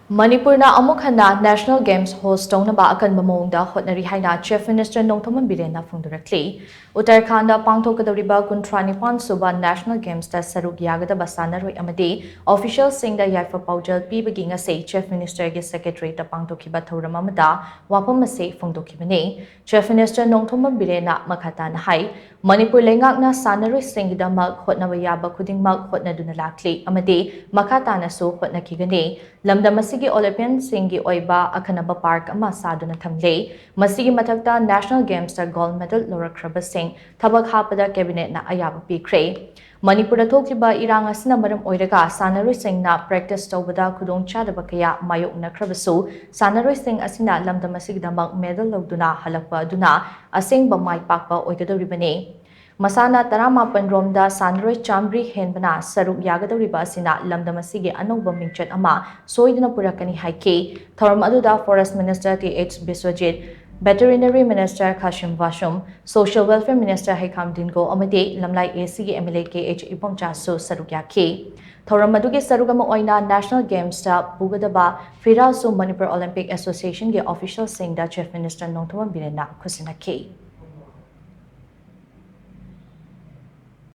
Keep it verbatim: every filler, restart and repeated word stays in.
ꯃꯅꯤꯄꯨꯔꯅ ꯑꯃꯨꯛ ꯍꯟꯅ National Games host ꯇꯧꯅꯕ ꯑꯀꯟꯕ ꯃꯑꯣꯡꯗ ꯍꯣꯠꯅꯔꯤ ꯍꯥꯏꯅ Chief Minister ꯅꯣꯡꯊꯣꯝꯕꯝ ꯕꯤꯔꯦꯟꯅ ꯐꯣꯡꯗꯣꯔꯛꯂꯤ꯫ ꯎꯠꯇꯔꯈꯥꯟꯗ ꯄꯥꯡꯊꯣꯛꯀꯗꯧꯔꯤꯕ ꯀꯨꯟꯊ꯭ꯔꯥ ꯅꯤꯄꯥꯟ ꯁꯨꯕ National Gamesꯇ ꯁꯔꯨꯛ ꯌꯥꯒꯗꯕ ꯁꯥꯟꯅꯔꯣꯏ ꯑꯃꯗꯤ officialꯁꯤꯡꯗ ꯌꯥꯏꯐ ꯄꯥꯎꯖꯦꯜ ꯄꯤꯕꯒꯤ ꯉꯁꯤ Chief Ministerꯒꯤ Secretariatꯇ ꯄꯥꯡꯊꯣꯛꯈꯤꯕ ꯊꯧꯔꯝ ꯑꯃꯗ ꯋꯥꯐꯝ ꯑꯁꯤ ꯐꯣꯡꯗꯣꯛꯈꯤꯕꯅꯤ꯫ Chief Minister ꯅꯣꯡꯊꯣꯝꯕꯝ ꯕꯤꯔꯦꯟꯅ ꯃꯈꯥ ꯇꯥꯅ ꯍꯥꯏ, ꯃꯅꯤꯄꯨꯔ ꯂꯩꯉꯥꯛꯅ ꯁꯥꯟꯅꯔꯣꯏꯁꯤꯡꯒꯤꯗꯃꯛ ꯍꯣꯠꯅꯕ ꯌꯥꯕ ꯈꯨꯗꯤꯡꯃꯛ ꯍꯣꯠꯅꯗꯨꯅ ꯂꯥꯛꯂꯤ ꯑꯃꯗꯤ ꯃꯈꯥ ꯇꯥꯅꯁꯨ ꯍꯣꯠꯅꯈꯤꯒꯅꯤ꯫ ꯂꯝꯗꯝ ꯑꯁꯤꯒꯤ Olympianꯁꯤꯡꯒꯤ ꯑꯣꯏꯕ ꯑꯈꯟꯅꯕ park ꯑꯃ ꯁꯥꯗꯨꯅ ꯊꯝꯂꯦ꯫ ꯃꯁꯤꯒꯤ ꯃꯊꯛꯇ National Gamesꯇ gold medal ꯂꯧꯔꯛꯈ꯭ꯔꯕꯁꯤꯡ ꯊꯕꯛ ꯍꯥꯞꯄꯗ Cabinetꯅ ꯑꯌꯥꯕ ꯄꯤꯈ꯭ꯔꯦ꯫ ꯃꯅꯤꯄꯨꯔꯗ ꯊꯣꯛꯈꯤꯕ ꯏꯔꯥꯡ ꯑꯁꯤꯅ ꯃꯔꯝ ꯑꯣꯏꯔꯒ ꯁꯥꯟꯅꯔꯣꯏꯁꯤꯡꯅ practice ꯇꯧꯕꯗ ꯈꯨꯗꯣꯡꯆꯥꯗꯕ ꯀꯌꯥ ꯃꯥꯌꯣꯛꯅꯈ꯭ꯔꯕꯁꯨ, ꯁꯥꯟꯅꯔꯣꯏꯁꯤꯡ ꯑꯁꯤꯅ ꯂꯝꯗꯝ ꯑꯁꯤꯒꯤꯗꯃꯛ medal ꯂꯧꯗꯨꯅ ꯍꯜꯂꯛꯄ ꯑꯗꯨꯅ ꯑꯁꯦꯡꯕ ꯃꯥꯏ ꯄꯥꯛꯄ ꯑꯣꯏꯒꯗꯧꯔꯤꯕꯅꯤ꯫ ꯃꯁꯥꯟꯅ ꯇꯔꯥꯃꯥꯄꯟ ꯔꯣꯝꯗ ꯁꯥꯟꯅꯔꯣꯏ ꯆꯥꯃꯔꯤ ꯍꯦꯟꯕꯅ ꯁꯔꯨꯛ ꯌꯥꯒꯗꯧꯔꯤꯕ ꯑꯁꯤꯅ ꯂꯝꯗꯝ ꯑꯁꯤꯒꯤ ꯑꯅꯧꯕ ꯃꯤꯡꯆꯠ ꯑꯃ ꯁꯣꯏꯗꯅ ꯄꯨꯔꯛꯀꯅꯤ ꯍꯥꯏꯈꯤ꯫ ꯊꯧꯔꯝ ꯑꯗꯨꯗ Forest Minister T H Biswajit, Veterinary Minister Khashim Vashum, Social Welfare Minister Heikham Dingo ꯑꯃꯗꯤ ꯂꯝꯂꯥꯏ ꯑꯦ ꯁꯤꯒꯤ M L A K H ꯏꯕꯣꯝꯆꯥꯁꯨ ꯁꯔꯨꯛ ꯌꯥꯈꯤ꯫ ꯊꯧꯔꯝ ꯑꯗꯨꯒꯤ ꯁꯔꯨꯛ ꯑꯃ ꯑꯣꯏꯅ National Gamesꯇ ꯄꯨꯒꯗꯕ ꯐꯤꯔꯥꯜꯁꯨ Manipur Olympic Associationꯒꯤ officialꯁꯤꯡꯗ Chief Minister Nongthombam ꯕꯤꯔꯦꯟꯅ ꯈꯨꯠꯁꯤꯟꯅꯈꯤ꯫